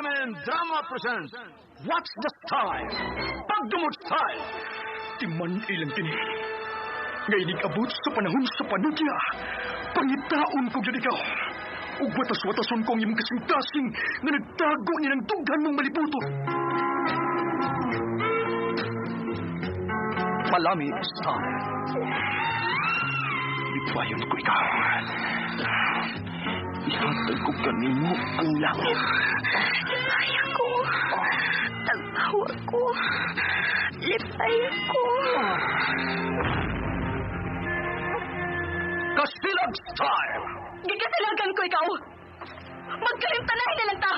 RMN Drama presents What's the Style? Pagdumot Style! Timan ilang kini. Nga inig-abot sa panahon sa panudya. Pangitaon ko gyud ikaw. Ug watas-watason ko ang imong kasing-kasing nga nagtago ni ng dughan mong malibuton. Palami Style. Ipayon ko ikaw. Ihatag ko kanimo ang langit. Lipay ako. Tagpaw ako. Lipay ako. Kasilag Style! Gigasilagan ko ikaw. Magkalimtanahin na lang ta.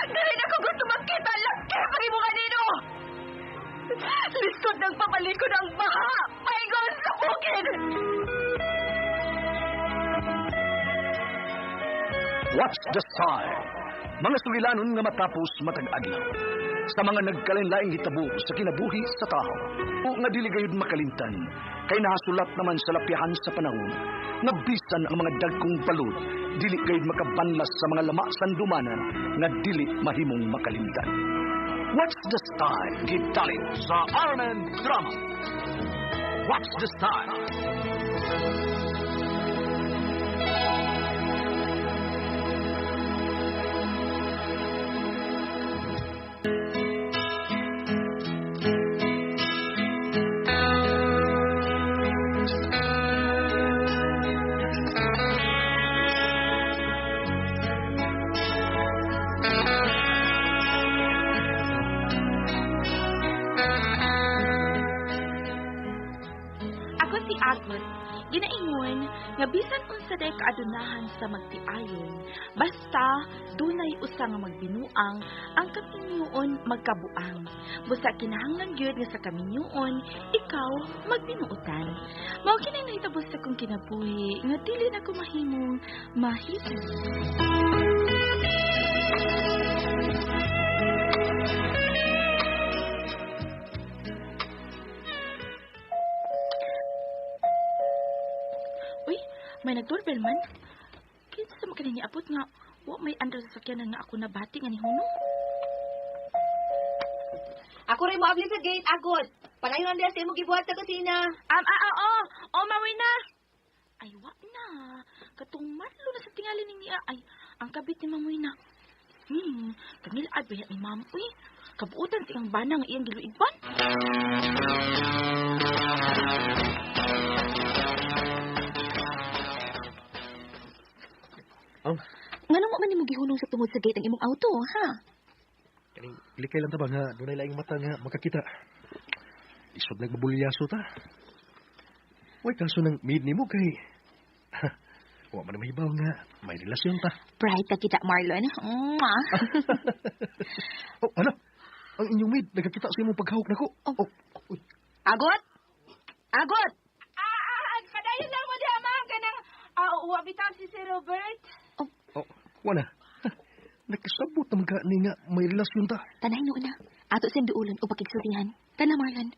Dili na ko gusto makita ang laki pag imo kanino. Lisod ng papalikod ang baha. Paingon sa bukid. What's the Style? Mga sugilanon nga matapos matag adlaw. Sa mga nagkalain-laing hitabo sa kinabuhi sa tao. O nga dili gayud makalimtan, kay nahasulat naman sa lapyahan sa panahon, nga bisan ang mga dagkong balod, dili gayud makabanlas sa mga lama sandumanan nga dili mahimong makalimtan. What's the Style? Gidalin sa RMN Drama. What's the Style? Ako si Agnes. Ginaingon nga bisan unsa day kaadunahan sa magtiayon, basta dunay usa nga magbinuang ang kaminyoon magkabuang. Busa kinahanglan gyud nga sa kaminyoon ikaw magbinuotan. Mao kini nahitabo sa akong kinabuhi nga dili na ko mahimong mahimo. Uy, may nag-doorbell man. Kinsa sa mga niabot nga wa may andar sa sakyanan nga ako nabati nga ni Hunong. Ako rin mo abli sa gate, Agot. Panayon ang sa imong gibuhat sa kusina. Oo. Oh, mawin na. Ay, wa na. Katong Marlo na sa tingali ni niya. Ay, ang kabit ni Ma'am Wina. Kamilad ba ni Ma'am? Uy, kabuutan siyang bana nga iyang giluigban. Oh. Ngano mo man nimo gihunong sa tungod sa gate ang imong auto, ha? Kaning likay lang ta ba nga dunay laing mata nga makakita. Isod nagbabulyaso ta. Way kaso ng maid nimo kay wa man mahibaw nga may relasyon ta. Bright ka kita, Marlon. Mwah. Oh, ano? Ang inyong maid nagakita sa imong paghawak nako. Oh. Uy. Agot! Agot! Padayon lang mo diha, ma'am. Kanang, wa bitaw si Sir Robert. Oh, wala. Nakasabot naman ka ni nga may relasyon ta. Tanay no na. Ato siyang duulon o pakigsultihan. Tana, Marlon.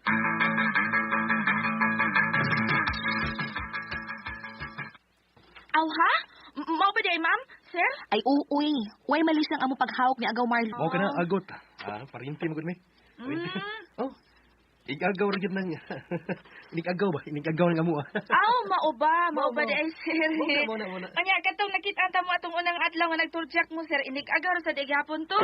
Aw, ha? Mao ba di, ma'am? Sir? Ay, uuy. Way malis lang amo paghawak ni Agaw Marlon. Mao ka na, Agot. Ah, parinti mo gud mi. Oh. Igagaw ra gyud nang inigagaw ba? Inigagaw ng amo. Aw, mao ba? Mao ba di ay, sir? Mao na. Anya, katong nakita ta mo atong unang adlaw nga nagturjak mo, sir. Inigagaw ra sa di gihapon to.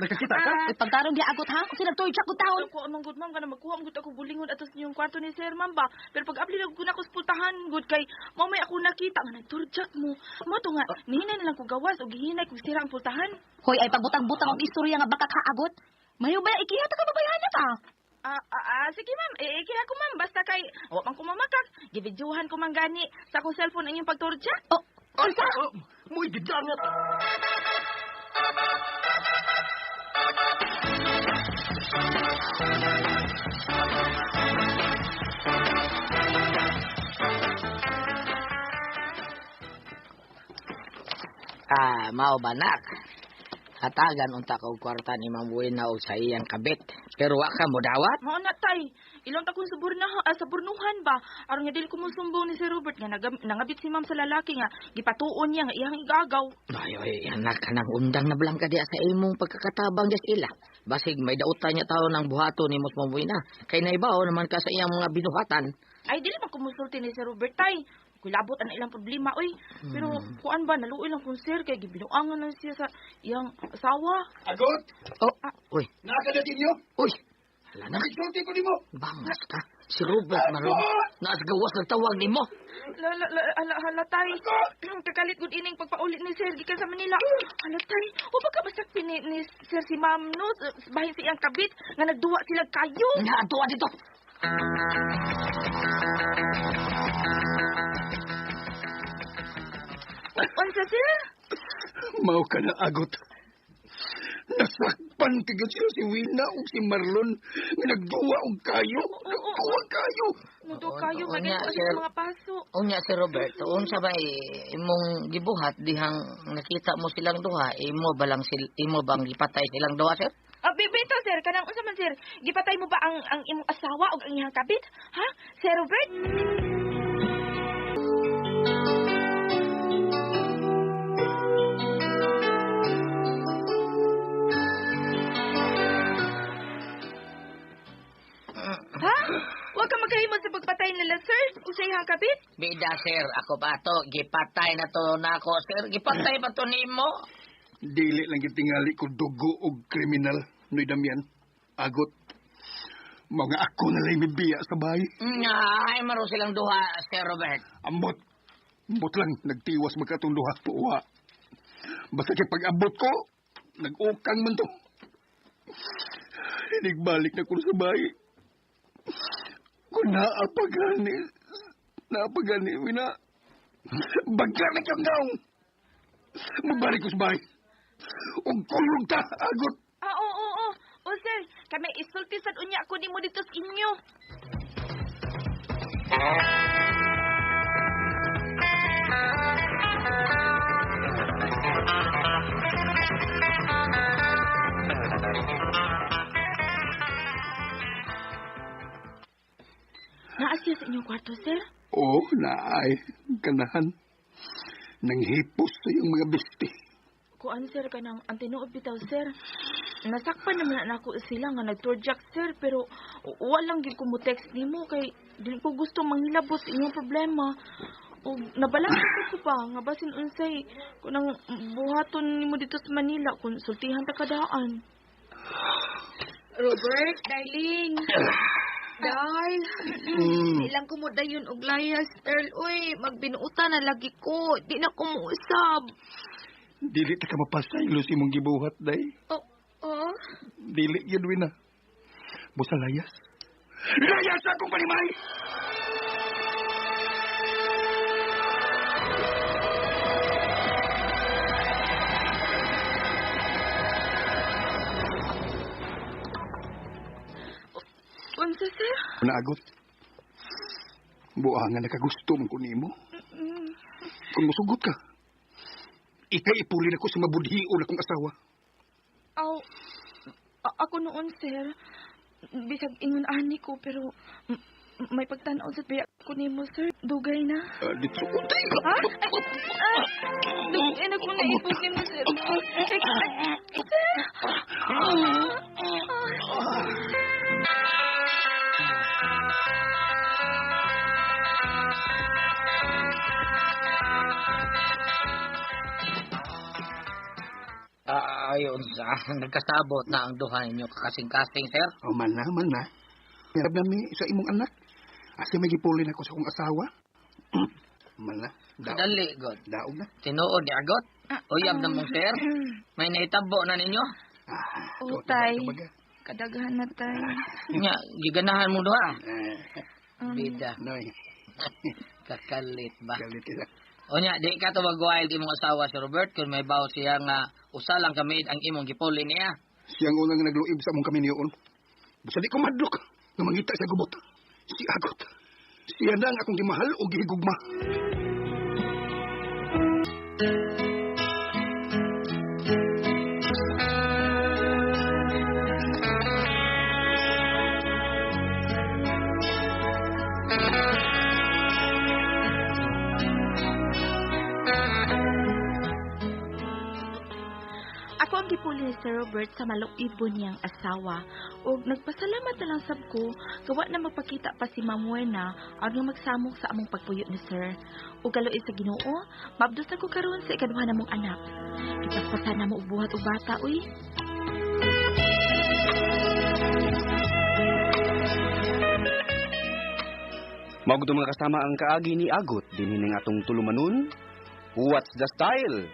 Nakakita ka? Ay, pagtarong di Agot, ha? Kasi nagturjak ko taon. Ako amang good ma'am kana magkuha man gud ako bulingon ato sa inyong kwarto ni sir ma'am ba. Pero pag abli ko na ko sa pultahan gud kay mao may ako nakita nga nagturjak mo. Mo to nga nihinay na lang ko gawas og gihinay kog sira ang pultahan. Hoy, ay pagbutang-butang og istorya nga baka ka, Agot. Mayo ba ikiha ta ka babayhan na ta? Sige ma'am, ikiha ko ma'am basta kay wa man ko mamakak. Givideohan ko man gani sa akong cellphone ang inyong pagturjak. Oh, unsa? Oh, mo'y gidangat. Ah, mao banak. Hatagan unta ka og kwarta ni Ma'am Wina og sa iyang kabit. Pero wa ka modawat? Mao na tay. Ilang ta kong saburnuhan ba? Aron nga dili ko mosumbong ni Sir Robert nga nangabit si ma'am sa lalaki nga gipatuon niya nga iyang igagaw. Ay, ay, anak, kanang undang na blanka diya sa imong pagkakatabang diya sa ila. Basig may dautan niya tao ng buhato ni mos mabuhi na. Kay naibaw naman ka sa iyang mga binuhatan. Ay, dili man kumusulti ni Sir Robert tay. Kulabot ang ilang problema, oy. Pero kuan ba, naluoy lang kung sir kay gibinuangan lang siya sa iyang asawa. Agot! Oh, uy. Nakadating niyo? Uy! Hala na. Isulti ko nimo. Bangas ka. Si Robert maron. Naasgawas ng tawag nimo. Hala tay. Kakalit gud ining pagpaulit ni Sir gikan sa Manila. Hala tay. O baka masakpi ni Sir si Ma'am no bahin sa iyang kabit nga nagduwa sila kayo. Naadtuwa dito. Unsa sir? Mao ka na agot. Nasakpan kagad sila si Wina o si Marlon nga nagduwa og kayo. Nagduwa kayo. Nagduwa kayo, maganda sa mga paso. Unya si Robert, unsa ba imong gibuhat dihang nakita mo silang duha, imo ba lang imo bang gipatay silang duha, sir? Bito, sir, kanang unsa man sir? Gipatay mo ba ang imong asawa og ang iyang kabit? Ha? Sir Robert? Ha? Huwag ka magkahimod sa pagpatay nila, sir. O sa iyang kabit? Bida, sir. Ako pa to. Gipatay na to na ako, sir. Gipatay pa to nimo. Dili lang gitingali ko dugo og kriminal, Noy Damian. Agot. Mga ako na lang mibiya sa bahay. Ay, maro silang duha, Sir Robert. Ambot. Ambot lang. Nagtiwas magkatong duha. Uwa. Basta kay pag-abot ko, nag-ukang man to. Hinigbalik na ko sa bahay. Kung naapagani, wina, bagka na kang gaong. Magbalik ko sa bahay. Ug kulong ta, agot. Oo. O, sir, kami isulti sad unya ko nimo dito sa inyo. Naasya sa inyong kwarto, sir? Oo, naay. Kanahan. Nanghipos sa iyong mga besti. Kuan, sir, kanang ang tinuod bitaw, sir. Nasakpan naman na ako sila nga nag-tour-jack, sir, pero walang gyud ko mo text nimo kay dili ko gusto manghilabot sa inyong problema. O nabalangin ko pa nga basin unsay kunang buhaton nimo dito sa Manila kung sultihan ta kadaan. Robert, darling. Darl, ilang kumudayon og layas, Earl. Uy, magbinuutan na lagi ko. Di na ko muusab. Dili ta ka mapasaylo sa imong gibuhat, day. Oh? Dili yun, Wina. Busa layas. Layas akong panimay! Unsa, sir? Naagot. Buangan nakagusto man ko nimo. Kung musugot ka, ikay ipulin ako sa mabudhion akong asawa. Aw, ako noon, sir. Bisag ingon ani ko, pero may pagtan-aw sa biya ko nimo, sir. Dugay na. Dito. Utay! Ha? Dugay na ko naipog nimo, sir. Sir! Ayun, nagkasabot na ang duha ninyo kakasing-kasing, sir. Oh, man na. Hirap na mi sa imong anak. Asa may gipulin ako sa akong asawa. Man na. Dali, God. Daog na. Tinuod ni Agot. Uyab na mong sir. May naitabo na ninyo. Oh, tay. Kadaghan na, tay. Nya, giganahan mo duha. Bida. Noy. Kakalit ba? Kalit kita. O nya, di ka to mag-wild imong asawa si Robert kung may bawo siya nga usa lang kami ang imong gipuli niya. Siyang unang nagluib sa among kaminiyon. Basta di ko madlok nga mangita sa gubot. Si Agot. Siya na ang akong gimahal o gihigugma. Ako ang gipuli ni Sir Robert sa maluibon niyang asawa. Ug nagpasalamat na lang sab ko, gawa na magpakita pa si Ma'am Wena aron nga magsamok sa among pagpuyo ni Sir. Ug kaluoy sa Ginoo, maabdos na ko karon sa ikaduha namong anak. Ipaspasan na mo og buhat og bata, uy. Mao gud mga kasama ang kaagi ni Agot dinhi ning atong tulumanon. What's the style?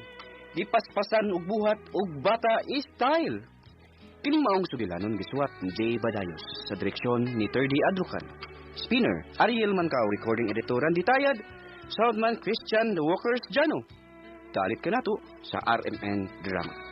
Gipaspasan og buhat og bata is style. Kining maong sugilanon gisuwat ni Jay Badayos sa direksyon ni Terdy Adrucan. Spinner, Ariel Mancao, recording editor Randy Tayad, soundman Christian The Walkers Jano. Dalit ka nato sa RMN Drama.